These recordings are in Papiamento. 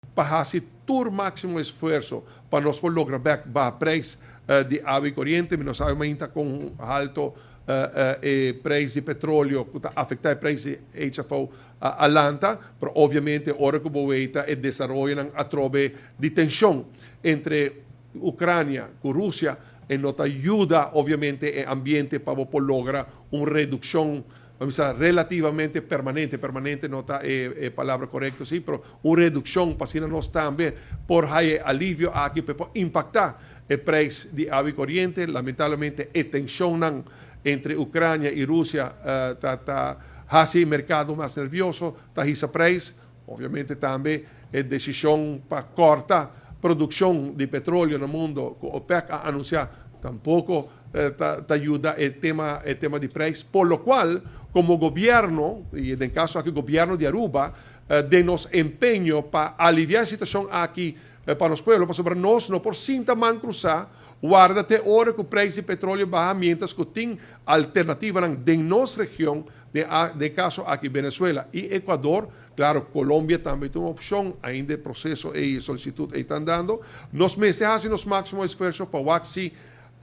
Pa hasi tur máksimo esfuerso pa nos por logra bèk baha preis di awa i koriente. Mi no sabi mainta kon halto e preis di petróleo ku ta afektá e preis di HFO a lanta, pero obviamente ora ku bo weita e desaroyonan atrobe di tenshon entre Ucrania ku Rusia, e no ta yuda obviamente e ambiente pa bo por logra un redukshon, ban bisa, relativamente permanente, permanente no ta e palabra korekto si, pero un redukshon pa asina nos tambe por haya e alivio aki pa e por impaktá e preis di awa i koriente. Lamentablemente e tenshonnan entre Ucrania i Rusia ta hasi e merkado mas nervioso, ta hisa preis. Obviamente tambe e desishon pa kòrta produkshon di petroleo na mundo ku OPEC a anunsiá tampoko ta yuda e tema di preis. Por lo kual komo gobièrnu, i den kaso aki gobièrnu di Aruba, den nos empeño pa aliviá e situashon aki pa nos pueblo, pasobra nos no por sinta man krusá warda te ora ku preis di petroleo baha mientras ku tin alternativanan den nos region, den kaso aki Venezuela i Ecuador. Klaro, Colombia tambe ta un opshon, ainda e proseso ei, solisitut ei ta andando. Nos mester hasi nos máksimo esfuerso pa wak si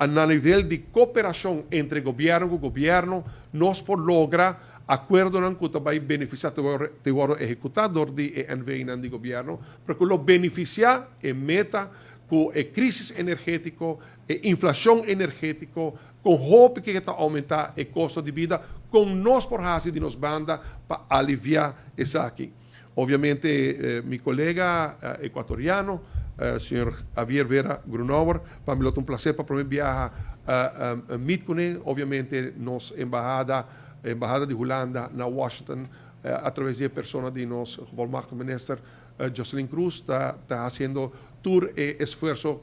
na nivel di kooperashon entre gobièrnu ku gobièrnu nos por logra akuerdonan ku ta bai benefisiá, ta wòrdu ehekutá dor di e NV-nan di gobièrnu, pero ku lo benefisiá e meta ku e krísis energétiko, e inflashon energétiko, kon hopi ku ta oumentá e kosto di bida, kon nos por hasi di nos banda pa aliviá esaki. Obviamente mi kolega ekuatoriano, señor Javier Vera Grunauer, pa mi lo ta un plaser pa promé biaha meet kuné. Obviamente nos embahada di Hulanda na Washington, a traves di e persona di nos gevolmachtigde minister Jocelyn Cruz, ta hasiendo tur e esfuerso.